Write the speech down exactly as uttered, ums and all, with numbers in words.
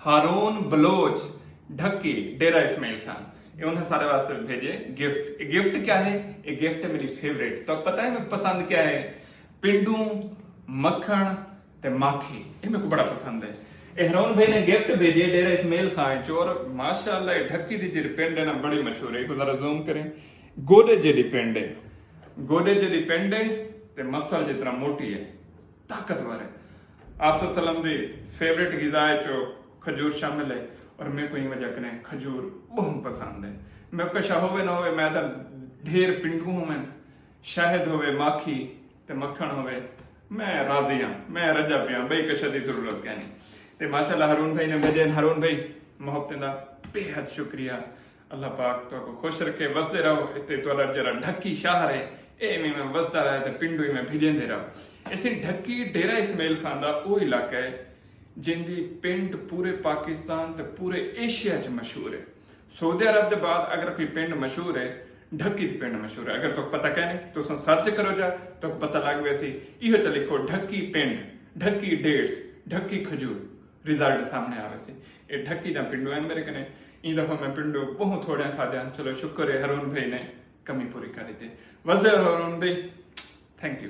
ہارون بلوچ، ڈھکی، ڈیرہ اسماعیل خان۔ یہ انہیں سارے واسطے بھیجے گفٹ۔ یہ گفٹ کیا ہے؟ یہ گفٹ ہے میری فیوریٹ۔ تو پتہ ہے میں پسند کیا ہے؟ پنڈوں، مکھن تے ماکھی۔ یہ میرے کو بڑا پسند ہے۔ یہ ہارون بھائی نے گفٹ بھیجے ڈیرہ اسماعیل خان چور۔ ماشاءاللہ، یہ ڈھکی دی جڑی پنڈ ہے نا، بڑی مشہور ہے۔ ایک ذرا زوم کریں۔ گوڈے جڑی پنڈ ہے، گوڈے جڑی پنڈ ہے تے مسل جتنا موٹی ہے، طاقتور ہے۔ آپ صلی اللہ علیہ وسلم دی فیوریٹ غذا ہے چو کھجور شامل ہے، اور میں کوئی وجہ کنے کھجور بہت پسند ہے۔ میں کشا ہوئے نہ ہوئے، میں تاں ڈھیر پنڈوں ہوئے، شاہد ہوئے، ماکھی تے مکھن ہوئے، میں راضی ہاں، میں رجا پیا، بئی کشا دی ضرورت کینی۔ تے ماشاءاللہ ہارون بھائی نے بھیجے۔ ہارون بھائی، محبتیں دا بے حد شکریہ۔ اللہ پاک تو کو خوش رکھے، وسدے رہو۔ تے تہاڈا جڑا ڈھکی شہر ہے، اے میں میں وسدا رہے تے پنڈو میں بھیجیندے رہو۔ اسی ڈھکی ڈیرہ اسماعیل خان دا او علاقہ ہے جن دی پنڈ پورے پاکستان تے پورے ایشیا چ مشہور ہے۔ سعودی عرب دے بعد اگر کوئی پنڈ مشہور ہے، ڈھکی دی پنڈ مشہور ہے۔ اگر تک پتہ کہنے تو سن سرچ کرو جا، تک پتہ لگ ویسی۔ ایہو چا لکھو ڈھکی پنڈ، ڈھکی ڈیٹس، ڈھکی کھجور، رزلٹ سامنے آوے سی۔ اے ڈھکی دا پنڈو ہیں میرے کنے۔ ایں دفعہ میں پنڈو بہت تھوڑیاں کھادیاں۔ چلو شکر ہے ہارون بھائی نے کمی پوری کر ڈتی۔ وزیر ہارون بھائی، تھینک یو۔